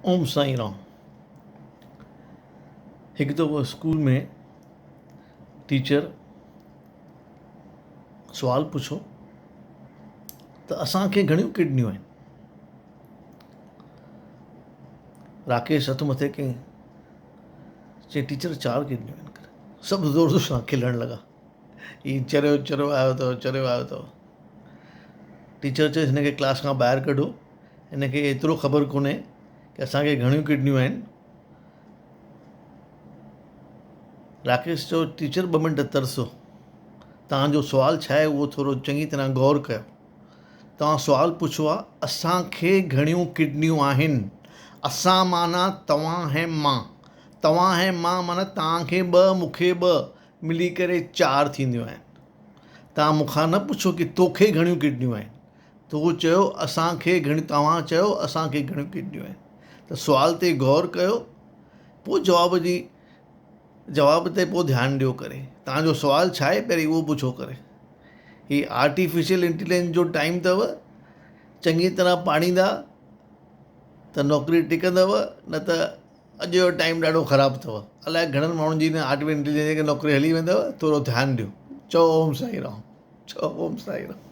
اوم سائين رام هڪ دفعو اسڪول ۾ ٽيچر سوال پڇيو ته اسان کي گهڻيون ڪڊنيون آهن راڪيش هٿ مٿي ڪيائين چي ٽيچر چار ڪڊنيون آهن سڀ زور زور سان کلڻ لڳا هي چريو چريو آيو اٿو چريو آيو اٿو ٽيچر چيس هن کي ڪلاس کان ٻاهر ڪڍو هن کي ايترو خبر ڪونهي ڪي اسان کي گهڻيون ڪڊنيون آهن راڪيش چيو ٽيچر ٻه منٽ ترسو توهان جو سوال ڇا آهي اهو ٿورو چڱي طرح غور ڪيو توهان سوال پڇيو آهي اسان کي گهڻيون ڪڊنيون آهن اسان معنيٰ توهان ۽ مان توهان ۽ مان معنيٰ توهان کي ٻه مون کي ٻه ملي ڪري چار ٿينديون آهن توهان مون کان نه پڇو ڪي توکي گهڻيون ڪڊنيون آهن تو چيو اسان کي گهڻيون توهان چيو اسان کي گهڻيون ڪڊنيون آهن ته سوال تي غور ڪيو پوء جواب جي جواب تي پوء ڌيان ڏيو ڪري توهان جو سوال ڇا آهي پهرين اهو پڇو ڪري هي آرٽيفيشل انٽيليجنس جو ٽائيم اٿو چڱي طرح پاڙهيندا ته نوڪري ٽڪندو نه ته اڄ جو ٽائيم ڏاڍو خراب اٿو الائي گهڻن ماڻهن جي هن آرٽيفيشل انٽيليجنس جي ڪري نوڪري هلي ويندو ٿورو ڌيان ڏيو چئو اوم سائين رام چئو اوم سائين رام.